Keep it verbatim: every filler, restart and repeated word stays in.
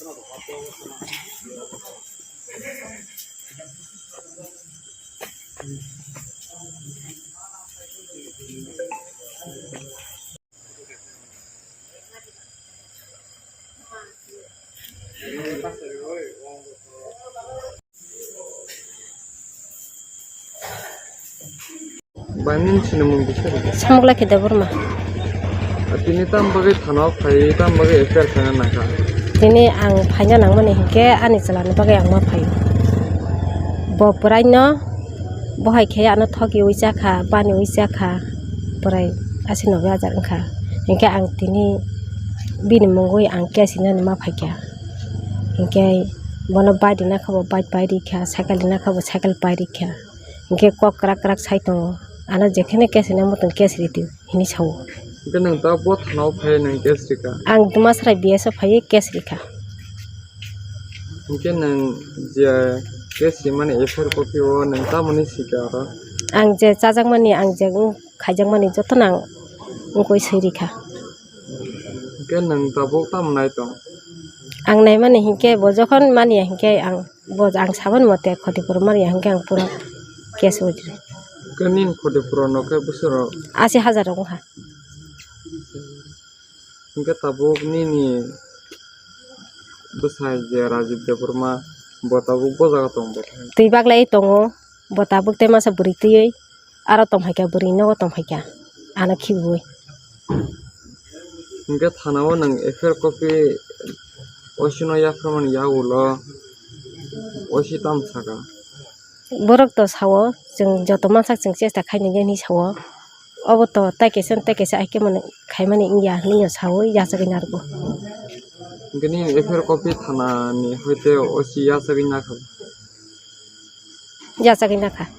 Bai nini sinimung bisa rwdi. Samukla khe Debbarma. Ah, tini tam bagwi thana o phai, tam bagwi F I R khaina nangkha? Tini ang phaina nangmani hinkhe ani chwlani bagwi ang ma phaio. Bo bwraino, bo hai khe ano thokiui chakha, baniui chakha, bwrai asi nobbe hajar wngkha. Hinkhe ang tini bini mungwi ang case hinani ma phaikha. Hinkhe bono bike rina khe bo bike pai rikha, cycle rina khe bo cycle pai rikha. Hinkhe kok kwrak kwrak sai tongo. Ano jekheno case rina muchung case ridi hinwi sao. Hinkhe nwng ta bo thana o phai nwng case rikha? Ang Dumasrai B S o phaiwi case rikha. Hinkhe nwng je case rimani F I R copy o nwng tamoni sikha oro? Ang je chajakmani, ang je wng khaijakmani jotono ang wngwi swi rikha. Hinkhe nwng tabuk tamo nai tong? Ang naimani hinkhe bo jokhon maniya hinkhe ang, bo ang saboni mote khotipuro maniya hinkhe ang pura case withdraw. Hinkhe nini khotipuro no khe bwswk rok? Asi hajar rok wngkha. Hinkhe tabuk nini bwsai je Rajib Debbarma bo tabuk bo jaga tong bo? Twi baglai tongo, bo tabuk tei masa bwrwi twiwi aro tongphaikha, bwrwi nogo tongphaikha ano khibiui. Hinkhe thana o nwng F I R copy O C no yapharmani yagulo O C tamo saka? Borok to sao, chwng joto mansak chwng chesta khainai hinwi sao. Obo to tai kaisa tai kaisa aike mani khaimani wngya hinwi no sao, yachagwi narwgo. Hinkhe nini F I R copy thana ni hoite O C yachagwi nakha? Yachagwi nakha.